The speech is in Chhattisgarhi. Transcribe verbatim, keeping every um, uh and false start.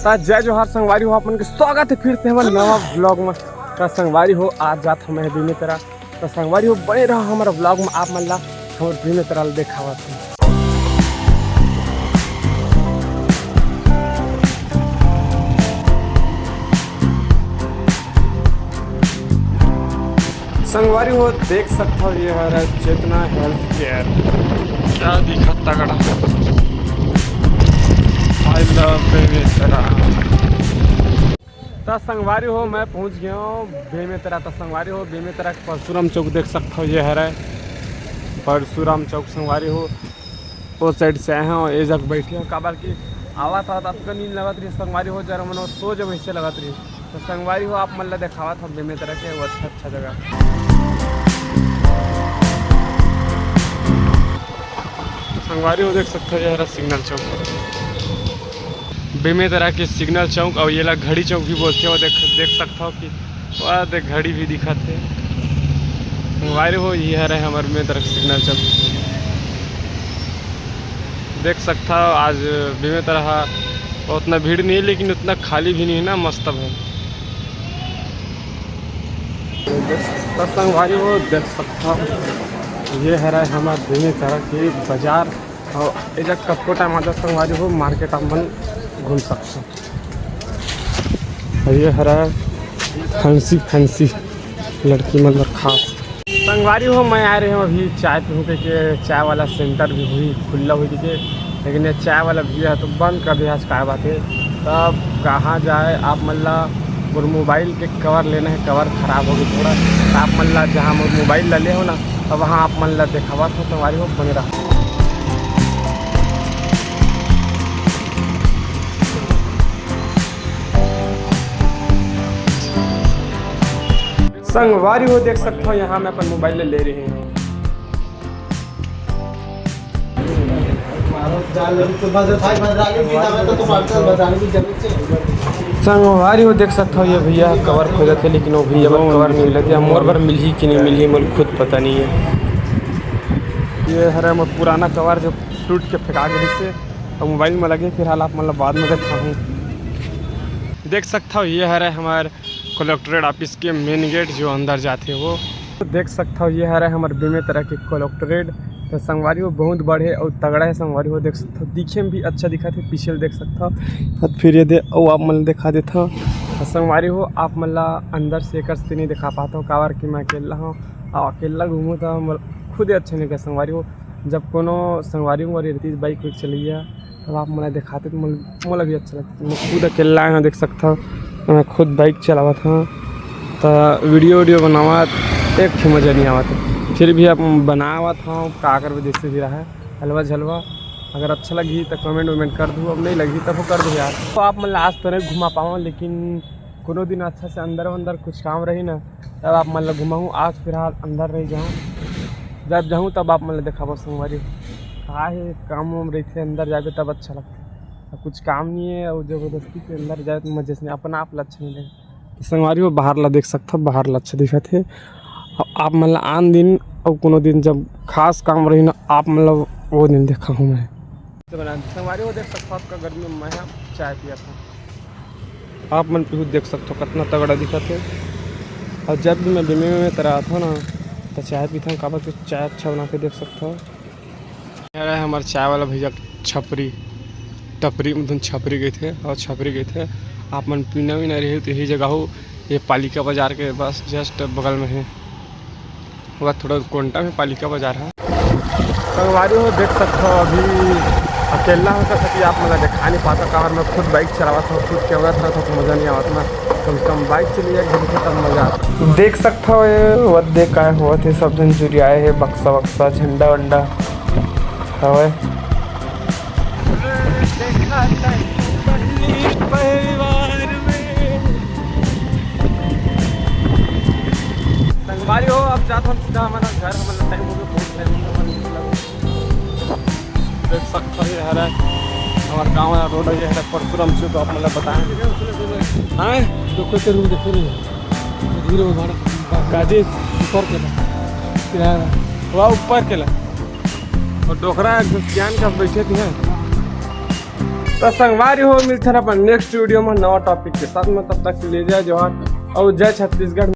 त जय जोहार संगवारी हो, आप मन के स्वागत हे फिर से हमर नवा vlog में। त संगवारी हो, आज जात हंव मैं बेमेतरा। त संगवारी हो, बने रहा हमर vlog में, आप मन ला हमर बेमेतरा ला देखावत हंव। संगवारी हो, देख सकत हव, ये हरे चेतना health care। क्या दिखत तगड़ा। I love Bemetara. त संगवारी हो, मैं पहुंच गया हूँ बेमेतरा। त संगवारी हो, बेमेतरा के परशुराम चौक देख सकत हव, ये हरे परशुराम चौक संगवारी हो। ओ side से आए हंव, ए जग बैठे हंव, काबर कि आवत आवत अतका नींद लगत रहिस संगवारी हो, जरा मन सो जब ऐसे लगत रहिस। त संगवारी हो, आप मन ला देखावत हंव बेमेतरा के वो अच्छा अच्छा जगह। संगवारी हो, देख सकत हव, ये हरे सिग्नल चौक, बेमेतरा के सिग्नल चौक, अउ ये ला घड़ी चौक भी बोलथे। वो देख, देख सकत हव कि वाह, देख, घड़ी भी दिखत हे। संगवारी हो, ये हरे हमर बेमेतरा के सिग्नल चौक। देख सकत हव, आज बेमेतरा ह उतना भीड़ नहीं हे, लेकिन उतना खाली भी नहीं हे ना, मस्त हे। त संगवारी हो, देख सकत हव, ये हरे हमर बेमेतरा के बाजार। अउ ए जग कतको टाइम आ जात संगवारी हो, market आप मन घूम सकत हव। अउ ये हरे fancy fancy लड़की मन बर खास। संगवारी हो, मैं आए रहे हंव अभी चाय पीहूं के, के चाय वाला center भी होही, खुल्ला होही के, लेकिन ये चाय वाला भैया ह तो बंद कर दे हे आज, काय बात हे। तब कहां जाए, आप मन ला मोर mobile के cover लेना हे, cover खराब हो गे थोड़ा। त आप मन ला जहां मोर mobile ला ले हंव ना, त वहां आप मन ला देखावत हंव संगवारी हो, बने रहा। संगवारी हो, देख सकत हव, यहां मैं अपन mobile ले, ले रहे हंव। संगवारी हो, देख सकत हव, ये भैया cover खोजत हे, लेकिन वो भैया बर cover नहीं मिलत हे। मोर बर मिलही कि नहीं मिलही, मोला खुद पता नहीं हे। ये हरे मोर पुराना cover, जो टूट के फेंका गे रिहिसे, अउ mobile में लगे। फिलहाल आप मन ला बाद में देखाहूं। देख सकत हव, ये हरे हमर collectorate office के main gate, जो अंदर जाथे वो। तो देख सकत हव, ये हरे हमर बेमेतरा के collectorate। त संगवारी हो, बहुत बड़े अउ तगड़ा हे संगवारी हो। देख सकत हव, दिखे में भी अच्छा दिखत हे, पीछे ल देख सकत हव। त फिर ये दे, अउ आप मन ल देखा देथंव। त संगवारी हो, आप मन ला अंदर से एकर से नहीं देखा पाथंव, काबर कि मैं अकेल्ला हंव, अउ अकेल्ला घूमहूं त मोला खुदे अच्छा नहीं लगे संगवारी हो। जब कोनो संगवारी उंगवारी रहितिस bike वाइक चलइया, तब आप मोला देखाते त मोल-, मोला भी अच्छा लगता। मैं खुद अकेल्ला आए हंव, देख सकत हव, मैं खुद bike चलावत हंव, त video वीडियो बनावत एक ठे मजा नहीं आवत। फिर भी अब बनावत हंव, का करबे, जैसे भी रहा, हलवा झलवा। अगर अच्छा लगही त comment वमेंट कर दू, अब नहीं लगही तब कर दू यार। तो आप मन ला आज तो नहीं घुमा पावंव, लेकिन कोनो दिन अच्छा से अंदर वंदर कुछ काम रही ना, तब आप मन ला घुमाहूं। आज फिलहाल अंदर नहीं जाहूं, जब जाहूं तब आप मन ला देखाबो संगवारी। का हे, काम वाम रहिथे, अंदर जाबे तब अच्छा लगथे। अब कुछ काम नहीं हे अउ जबरदस्ती के अंदर जाए त मजे से नहीं, अपन आप ला अच्छा नहीं लगे। त संगवारी हो, बाहर ला देख सकत हव, बाहर ला अच्छा दिखत हे। अब आप मन ला आन दिन अउ कोनो दिन जब खास काम रही ना, आप मन ला वो दिन देखाहूं मैं। संगवारी हो, देख सकत हव, अतका गर्मी में मैं ह चाय पियत हंव। आप मन पीहू देख सकत हव, कतना तगड़ा दिखत हे। अउ जब भी मैं बेमेतरा आथंव ना, त चाय पीथंव, काबर कि चाय अच्छा बनाथे, देख सकत हव। ये हरे हमर चाय वाला भैया छपरी, टपरी, मतलब छपरी कहिथे, अउ छपरी कहिथे। आप मन पीना वीना रही त यही जगह हो, ये पालिका बाजार के बस just बगल में हे। वो थोड़ा कोंटा में पालिका बाजार हे। संगवारी हो, देख सकत हव, अभी अकेल्ला हंव, कइसे कि आप मन ला देखा नहीं पाथंव, काबर मैं खुद bike चलावत हंव, खुद camera धरत हंव, तो मजा नहीं आवत ना। कम से कम bike चलइया घूमथे तब मजा आथे। देख सकत हव, ये वो दे काय होवत हे, सब झन जुरियाए हे, बक्सा वक्सा, झंडा वंडा हवय। संगवारी हो, अब जात हन सीधा हमन घर, हमन टाइम हो गया, बहुत टाइम हो गया, हमन निकला। देख सकत हव, ये हरे हमर गांव वाला रोड हे, ये हरे परशुराम चौक, आप मन ला बताएं। हाँ? देखो तो रूम देखो रे। धीरे में मारो। काजी? ऊपर के ला। किनारा। वह ऊपर के ला। अउ डोकरा एक झन सियान का बैठे थे। तो संगवारी हो, मिलथन अपन next video में नवा topic के साथ में। तब तक के लिए जय जोहार और जय छत्तीसगढ़।